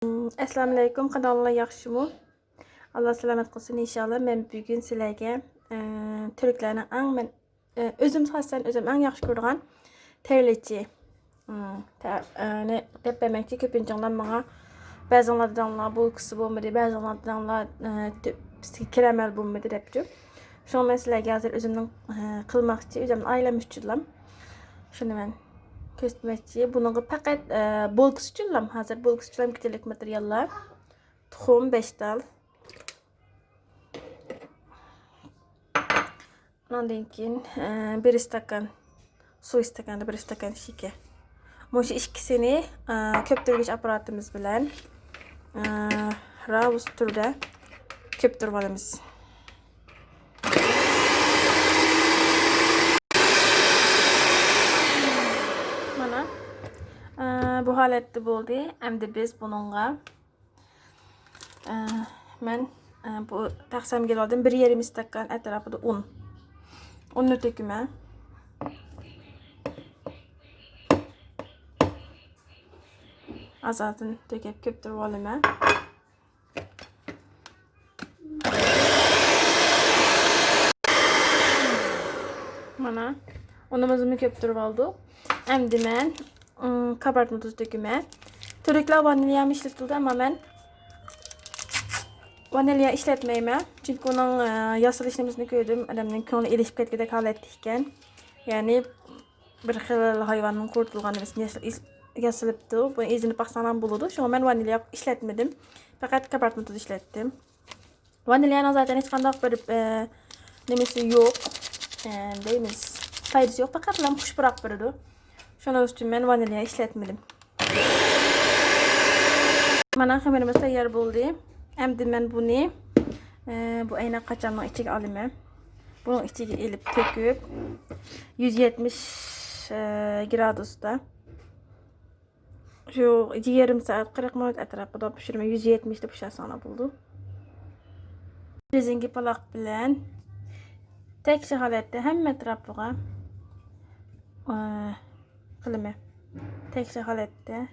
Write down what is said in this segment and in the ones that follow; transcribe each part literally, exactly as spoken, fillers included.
ئەسسالامۇئەلەيكۇم، قانداقلار، ياخشىمۇ؟ ئاللا سالامەت قىلسۇن ئىنشاللا. مەن بۈگۈن سىلەرگە، ئە، تۈركلەرنىڭ ئەڭ مەن، ئە، ئۆزۈم خاسەن ئۆزۈم ئەڭ ياخشى كۆرىدىغان تەرلىچى، ئە، تە-، ئە، نى دەپ بەرمەكچى. كۆپىنچىڭلار ماڭا، بەزىڭلار دېدىڭلار بولكىسى بولمىدى، بەزىڭلار دېدىڭلار، ئە، تۆ-، پىستىكى كېرەمەل بولمىدى دەپچۇ. شۇڭا مەن سىلەرگە ھازىر ئۆزۈمنىڭ، ئە، قىلماقچى، ئۆزۈمنىڭ ئائىلەم ئۈچۈنلام. شۇنى مەن كۆرسەتمەكچى. بۇنىڭغا پەقەت، ئە، بولكىسى ئۈچۈنلام، ھازىر بولكىسى ئۈچۈنلام كېتەرلىك ماتېرىياللار. تۇخۇم بەش تال. ئۇنىڭدىن كېيىن، ئە، بىر ئىستاكان، سۇ ئىستاكاندا بىر ئىستاكان شېكەر. مۇشۇ ئىككىسىنى، ئە، كۆپتۈرگۈچ ئاپپاراتىمىز بىلەن، ئە، راۋۇس تۈردە كۆپتۈرۈپ ئالىمىز. مانا، ئە، بۇ ھالەتتە بولدى. ئەمدى بىز بۇنىڭغا ئە، مەن، ئە، بۇ تەخسەمگە ئالدىم بىر يېرىم ئىستاكان ئەتراپىدا ئۇن. ئۇننى تۆكىمەن. ئازادىن تۆكۈپ كۆپتۈرۈپ ئالىمەن. مانا، ئۇنىمىزنى كۆپتۈرۈپ ئالدۇق. ئەمدى مەن ئىم، قابارتما تۇز تۆكىمەن. تۈركلەر ۋانىليامۇ ئىشلىتىدۇ، ئەمما مەن ۋانىليا ئىشلەتمەيمەن. چۈنكى ئۇنىڭ، ئە، ياسىلىش نېمىسىنى كۆردۈم. ئادەمنىڭ كۆڭلى ئېلىشىپ كەتكۈدەك ھالەتتە ئىكەن. يەنى بىر خىل ھايۋاننىڭ قۇرۇتۇلغان نېمىسىنى ياس-، ياس-، ياسىلىپتۇ. بۇنى ئىزىنى باقساڭلار بولىدۇ. شۇڭا مەن ۋانىليا ئىشلەتمىدىم. پەقەت قابارتما تۇز ئىشلەتتىم. ۋانىليانىڭ زاتەن ھېچقانداق بىر، ئە، نېمىسى يوق، ئە، دەيمىز، پايدىسى يوق، پەقەتلا خۇش پۇراق بېرىدۇ. شۇنىڭ ئۈچۈن مەن ۋانىليا ئىشلەتمىدىم. مانا خېمىرىمىز تەييار بولدى. ئەمدى مەن بۇنى، ئە، بۇ ئەينەك قاچامنىڭ ئىچىگە ئالىمەن. بۇنىڭ ئىچىگە ئېلىپ تۆكۈپ، يۈز يەتمىش، ئە، گرادۇستا شۇ يېرىم سائەت، قىرىق مىنۇت ئەتراپىدا پىشۇرىمەن. يۈز يەتمىشتە پىشۇرساڭلار بولىدۇ. رېزىنكە پالاق بىلەن تەكشى ھالەتتە ھەممە ئەتراپىغا، ئە، قىلىمەن. تەكشى ھالەتتە.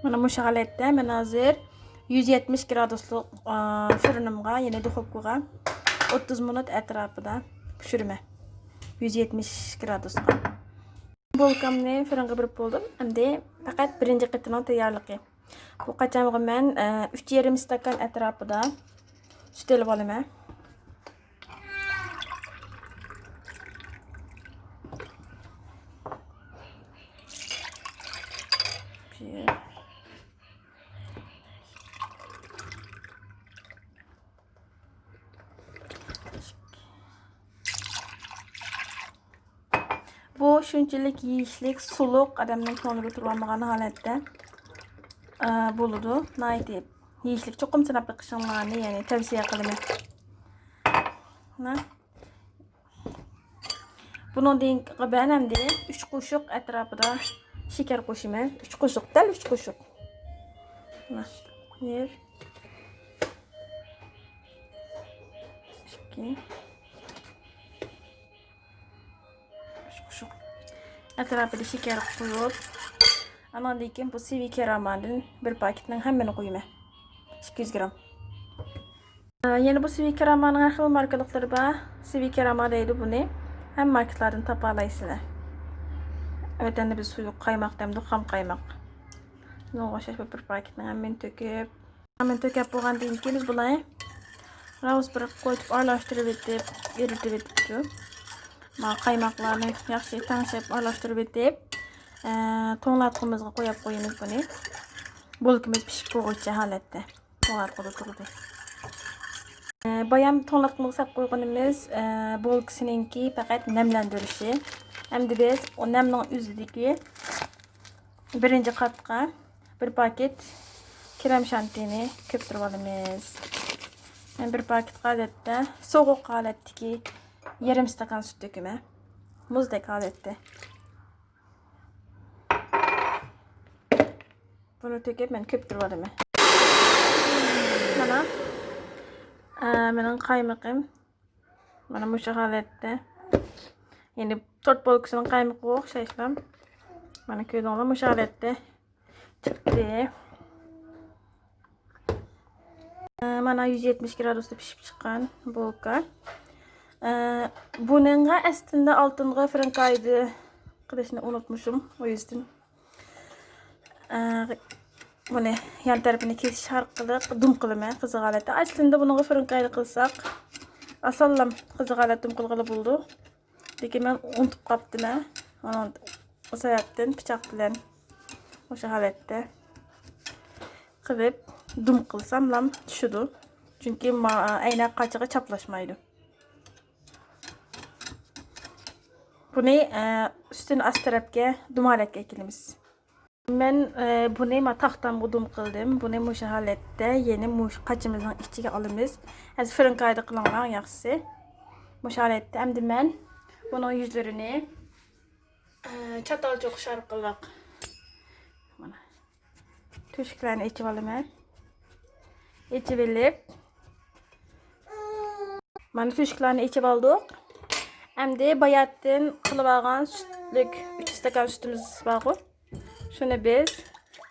مانا مۇشۇ ھالەتتە مەن ھازىر يۈز يەتمىش گرادۇسلۇق، ئا، فۇرۇنۇمغا، يەنى دۇخوپكىغا ئوتتۇز مىنۇت ئەتراپىدا پىشۇرىمەن. يۈز يەتمىش گرادۇسقا. بولكامنى فىرىنغا بېرىپ بولدۇم. ئەمدى پەقەت بىرىنچى قېتىنىڭ تەييارلىقى. بۇ قاچامغا مەن، ئە، ئۈچ يېرىم ئىستاكان ئەتراپىدا سۈت ئېلىپ ئالىمەن. بىر، بۇ شۇنچىلىك يېيىشلىك، سۇلۇق، ئادەمنىڭ كۆڭلىگە تۇرۇۋالمىغان ھالەتتە، ئە، بولىدۇ. ناھايىتى يېيىشلىك. چوقۇم سىناپ بېقىشىڭلارنى، يەنى، تەۋسىيە قىلىمەن. مانا. بۇنىڭدىن كېيىن مەن ئەمدى ئۈچ قوشۇق ئەتراپىدا شېكەر قوشىمەن. ئۈچ قوشۇق، دەل ئۈچ قوشۇق. مانا. بىر. ئىككى. ئۈچ قوشۇق. ئەتراپىدا شېكەر قويۇپ، ئانىڭدىن كېيىن بۇ سىۋىي كېرامادىن بىر پاكېتنىڭ ھەممىنى قويىمەن. ئىككى يۈز گرام. ئە، يەنە بۇ سىۋىي كېرامانىڭ ھەر خىل ماركىلىقلىرى بار. سىۋىي كېراما دەيدۇ بۇنى. ھەممە ماركېتلاردىن تاپالايسىلەر. ۋەتەندە بىز سۇيۇق قايماق دەمدۇق، خام قايماق. بۇنىڭغا ئوخشاش بىر پاكېتنىڭ ھەممىنى تۆكۈپ، ھەممىنى تۆكۈپ بولغاندىن كېيىن بىز بۇلارنى راۋۇس بىر قويۇپ ئارىلاشتۇرۇۋېتىپ، ئېرىتىۋېتىپچۇ. ما قايماقلارنى ياخشى تەڭشەپ ئارىلاشتۇرۇۋېتىپ، ئە، توڭلاتقۇمىزغا قويۇپ قويىمىز بۇنى. بولكىمىز پىشىپ بولغۇچە ھالەتتە. توڭلاتقۇدا تۇردى. ئە، بايام توڭلاتقۇمىغا سەپ قويغىنىمىز، ئە، بولكىسىنىڭكى پەقەت نەملەندۈرۈشى. ئەمدى بىز ئۇ نەمنىڭ ئۆزىدىكى بىرىنچى قاتقا بىر پاكېت كرېم شانتىنى كۆپتۈرۈپ ئالىمىز. مەن بىر پاكېتقا ئادەتتە سوغۇق ھالەتتىكى يېرىم ئىستاكان سۈت تۆكىمەن. مۇزدەك ھالەتتە. بۇنى تۆكۈپ مەن كۆپتۈرۈپ ئالىمەن. مانا، ئە، مېنىڭ قايمىقىم. مانا مۇشۇ ھالەتتە. يەنى تورت بولكىسىنىڭ قايمىقىغا ئوخشاشلا. مانا كۆردۈڭلار، مۇشۇ ھالەتتە چىقتى. ئە، مانا يۈز يەتمىش گرادۇستا پىشىپ چىققان بولكا. ئە، بۇنىڭغا ئەسلىدە ئالدىنقى فرېنكايدى قىلىشنى ئۇنتۇمۇشۇم، ئۇ يۈزدىن. ئە، بۇنى يان تەرىپىنى كېسىش ئارقىلىق دۇم قىلىمەن قىزىق ھالەتتە. ئەسلىدە بۇنىڭغا فرېنكايدى قىلساق، ئاسانلا قىزىق ھالەتتە دۇم قىلغىلى بولىدۇ. لېكىن مەن ئۇنتۇپ قاپتىمەن. ئۇنىڭ، ئۇ سەۋەبتىن پىچاق بىلەن مۇشۇ ھالەتتە قىلىپ دۇم قىلساملا چۈشىدۇ. چۈنكى ما-، ئەينەك قاچىغا چاپلاشمايدۇ. بۇنى، ئە، ئۈستىنى ئاست تەرەپكە دۇم ھالەتكە ئەكېلىمىز. مەن، ئە، بۇنى ما تاختامغا دۇم قىلدىم. بۇنى مۇشۇ ھالەتتە يەنە مۇشۇ قاچىمىزنىڭ ئىچىگە ئالىمىز. ھازىر فرېنكايدى قىلىڭلار ياخشىسى. مۇشۇ ھالەتتە. ئەمدى مەن بۇنىڭ يۈزلىرىنى، ئە، چاتال چوقۇش ئارقىلىق، مانا، تۆشۈكلەرنى ئېچىۋالىمەن. ئېچىۋېلىپ، مانا تۆشۈكلەرنى ئېچىۋالدۇق. ئەمدى باياتىن قىلىۋالغان سۈتلۈك ئۈچ ئىستاكان سۈتىمىز بارغۇ. شۇنى بىز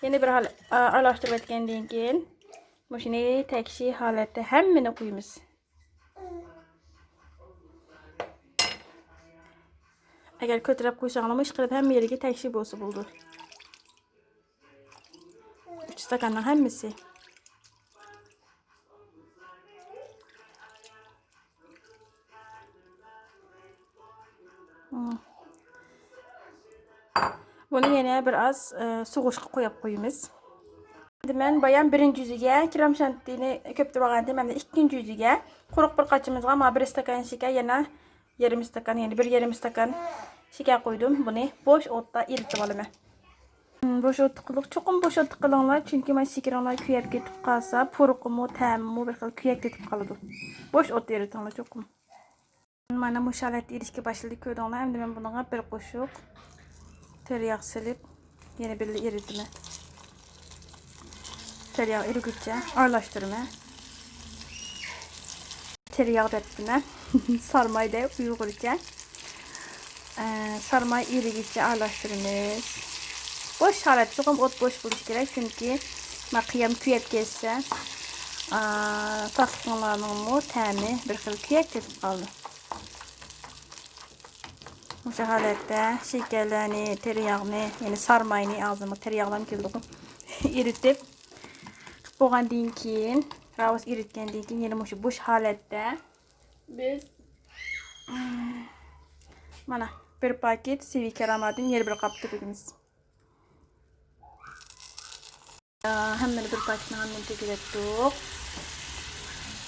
يەنە بىر ھال-، ئا-، ئارىلاشتۇرۇۋەتكەندىن كېيىن، مۇشۇنى تەكشى ھالەتتە ھەممىنى قۇيىمىز. ئەگەر كۆتۈرۈپ قويساڭلارمۇ، ئىشقىلىپ ھەممە يېرىگە تەكشى بولسا بولىدۇ. ئۈچ ئىستاكاننىڭ ھەممىسى. بۇنى يەنە بىر ئاز، ئە، سوغۇشقا قويۇپ قويىمىز. ئەمدى مەن بايام بىرىنچى يۈزىگە كرېم شانتىنى كۆپتۈرۈپ ئالغانىدىم. ئەمدى ئىككىنچى يۈزىگە قۇرۇق بىر قاچىمىزغا مانا بىر ئىستاكان شېكەر، يەنە يېرىم ئىستاكان، يەنى بىر يېرىم ئىستاكان شېكەر قويدۇم. بۇنى بوش ئوتتا ئېرىتىپ ئالىمەن. بوش ئوتتا قىلدۇق. چوقۇم بوش ئوتتا قىلىڭلار، چۈنكى مانا شېكىرىڭلار كۆيۈپ كېتىپ قالسا، پۇرىقىمۇ، تەمىمۇ بىر خىل كۆيۈپ كېتىپ قالىدۇ. بوش ئوتتا ئېرىتىڭلار چوقۇم. مانا مۇشۇ ھالەتتە ئېرىشكە باشلىدى، كۆردۈڭلار. ئەمدى مەن بۇنىڭغا بىر قوشۇق تېرىياق سېلىپ، يەنە بىللە ئېرىتىمەن. تېرىياق ئېرىگۈچە ئارىلاشتۇرىمەن. تېرىياق دەپتىمەن. سارماي دەي ئۇيغۇرچە. ئە، سارماي ئېرىگۈچە ئارىلاشتۇرىمىز. بوش ھالەت، چوقۇم ئوت بوش بولۇشى كېرەك، چۈنكى ما قىيام كۆيۈپ كەتسە، ئا، تاتلىقلارنىڭمۇ تەمى بىر خىل كۆيۈپ كېتىپ قالىدۇ. مۇشۇ ھالەتتە شېكەرلەرنى، تېرىياغنى، يەنى سارماينى، ئاغزىمغا تېرىياغلام كېلىدىغۇ، ئېرىتىپ قىلىپ بولغاندىن كېيىن، راۋۇس ئېرىتكەندىن كېيىن يەنە مۇشۇ بوش ھالەتتە بىز، مانا، بىر پاكېت سىۋىي كىرامادىن يەنە بىر قاپ تۆكىمىز. ھەممىنى بىر پاكېتنىڭ ھەممىنى تۆكۈۋەتتۇق.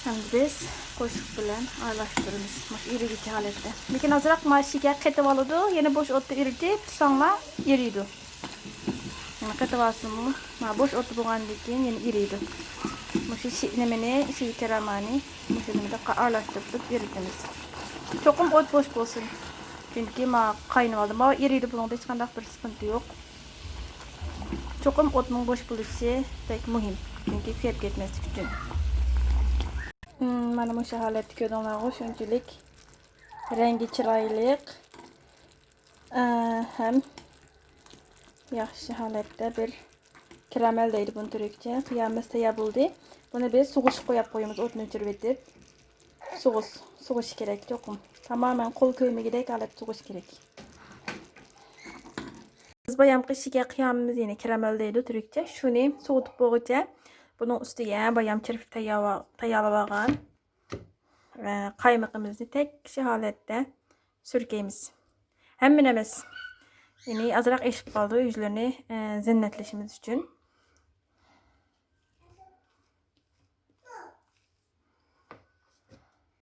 ئەمدى بىز قوشۇق بىلەن ئارىلاشتۇرىمىز. مۇشۇ ئېرىگۈچى ھالەتتە. لېكىن ئازراق مانا شېكەر قېتىۋالىدۇ. يەنە بوش ئوتتا ئېرىتىپ تۇرساڭلار ئېرىيدۇ. يەنە قېتىۋالسىمۇ، مانا بوش ئوتتا بولغاندىن كېيىن يەنە ئېرىيدۇ. مۇشۇ شى-، نېمىنى، شېكەر ئامانى مۇشۇ نېمىدە قا-، ئارىلاشتۇرۇپ ئېرىتىمىز. چوقۇم ئوت بوش بولسۇن. چۈنكى مانا قاينىۋالدى. مانا ئېرىيدۇ، بۇنىڭدا ھېچقانداق بىر سىقىنتى يوق. چوقۇم ئوتنىڭ بوش بولۇشى بەك مۇھىم، چۈنكى كۆيۈپ كەتمەسلىك ئۈچۈن. مم، مانا مۇشۇ ھالەتتە كۆردۈڭلارغۇ، شۇنچىلىك رەڭگى چىرايلىق، ئە، ھەم ياخشى ھالەتتە بىر كىرامەل دەيدۇ بۇنى تۈركچە. قىيامىمىز تەييار بولدى. بۇنى بىز سوغۇشقا قويۇپ قويىمىز، ئوتنى ئۆچۈرۈۋېتىپ. سوغۇس، سوغۇشى كېرەك چوقۇم. تامامەن قول كۆيمىگۈدەك ھالەتتە سوغۇشى كېرەك. بىز بايامقى شېكەر قىيامىمىز، يەنى كىرامەل دەيدۇ تۈركچە. شۇنى سوۋۇتۇپ بولغۇچە بۇنىڭ ئۈستىگە بايام چىرىپ تەييار-، تەييارلىۋالغان، ئە، قايمىقىمىزنى تەكشى ھالەتتە سۈركەيمىز. ھەممىنى ئەمەس. يەنى ئازراق ئېشىپ قالدى، يۈزلىرىنى، ئە، زىننەتلىشىمىز ئۈچۈن.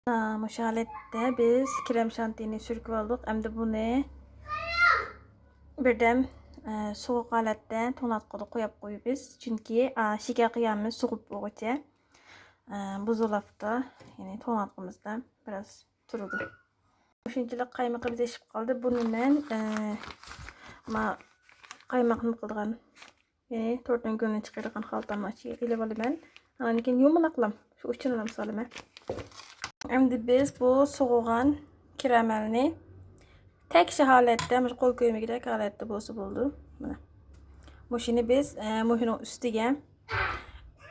ئا، مۇشۇ ھالەتتە بىز كرېم شانتىنى سۈركىۋالدۇق. ئەمدى بۇنى بىردەم، ئە، سوغۇق ھالەتتە توڭلاتقۇدا قويۇپ قويىمىز. چۈنكى، ئا، شېكەر قىيامىمىز سوغۇپ بولغۇچە، ئە، بۇزۇلاپتا، يەنى توڭلاتقۇمىزدا بىراز تۇرىدۇ. شۇنچىلىك قايمىقىمىز ئېشىپ قالدى. بۇنى مەن، ئە، ما، قايماقنى قىلغان يەنى تورتنىڭ گۈلىنى چىقىرىدىغان خالتامنىڭ ئىچىگە ئېلىۋالىمەن. ئاندىن كېيىن يۇمىلاقلام شۇ ئۇچىنىلا سالىمەن. ئەمدى بىز بۇ سوغۇغان كىرامەلنى تەكشى ھالەتتە، مۇشۇ قول كۆيمىگۈدەك ھالەتتە بولسا بولىدۇ. مانا. مۇشۇنى بىز، ئە، مۇشۇنىڭ ئۈستىگە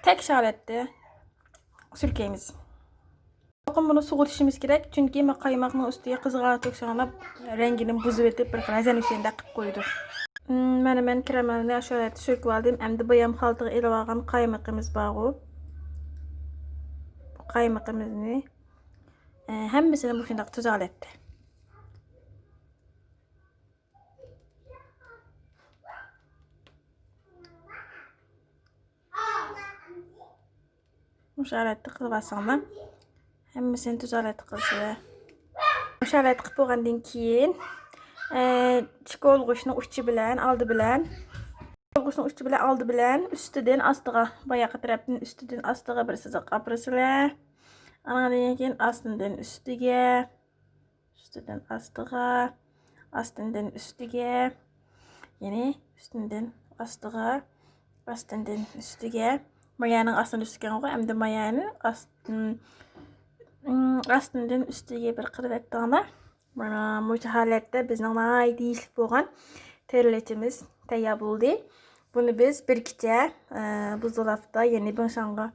تەكشى ھالەتتە سۈركەيمىز. چوقۇم بۇنى سوغۇتۇشىمىز كېرەك، چۈنكى ما قايماقنىڭ ئۈستىگە قىزغا توكسىغانلاپ رەڭگىنى بۇزۇۋېتىپ، بىر خىل ھەزەل ھۈسەندە قىلىپ قويىدۇ. مم، مانا مەن كىرامەلنى شۇ ھالەتتە سۈركىۋالدىم. ئەمدى بايام خالتىغا ئېلىۋالغان قايمىقىمىز بارغۇ. بۇ قايمىقىمىزنى، ئە، ھەممىسىنى مۇشۇنداق تۈز ھالەتتە. مۇشۇ ھالەتتە قىلىۋالساڭلار، ھەممىسىنى تۈز ھالەتتە قىلىسىلەر. مۇشۇ ھالەتتە قىلىپ بولغاندىن كېيىن، ئە، چىكولغۇچنىڭ ئۇچى بىلەن، ئالدى بىلەن، چىكولغۇچنىڭ ئۇچى بىلەن ئالدى بىلەن ئۈستىدىن ئاستىغا، باياقى تەرەپتىن ئۈستىدىن ئاستىغا بىر سىزىق ئاپىرىسىلەر. ئانىڭدىن كېيىن ئاستىدىن ئۈستىگە، ئۈستىدىن ئاستىغا، ئاستىدىن ئۈستىگە، يەنى ئۈستىدىن ئاستىغا، ئاستىدىن ئۈستىگە. مايانىڭ ئاستىدىن ئۈستىگە ئەمدى مايانى ئاستىن، ئاستىدىن ئۈستىگە بىر قىلىۋەتتىڭلار. مانا مۇشۇ ھالەتتە بىزنىڭ ناھايىتى يېيىشلىك بولغان تېرىلىچىمىز تەييار بولدى. بۇنى بىز بىر كېچە، ئە، بۇزدۇلاپتا، يەنى بىڭشاڭغا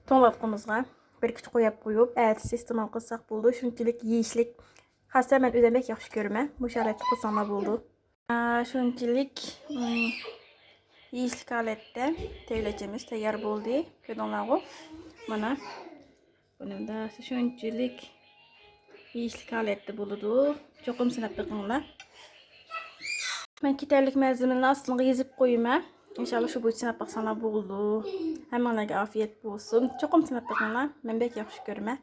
توڭلاتقۇمىزغا بىر كېچە قويۇپ قويۇپ، ئەتىسى ئىستېمال قىلساق بولىدۇ. شۇنچىلىك يېيىشلىك. خاستە مەن ئۆزۈم بەك ياخشى كۆرىمەن. مۇشۇ ھالەتتە قىلساڭلار بولىدۇ. ئا، شۇنچىلىك، ئىم، يېيىشلىك ھالەتتە تېرىلىچىمىز تەييار بولدى. كۆردۈڭلارغۇ؟ مانا. بۇنىڭدا شۇنچىلىك يېيىشلىك ھالەتتە بولىدۇ. چوقۇم سىناپ بېقىڭلار. مەن كېتەرلىك مەنزىلىمنى ئاستىغا يېزىپ قويىمەن. ئىنشاللا شۇ بويىچە سىناپ باقساڭلار بولىدۇ. ھەممىڭلارگە ئافىيەت بولسۇن. چوقۇم سىناپ بېقىڭلار. مەن بەك ياخشى كۆرىمەن.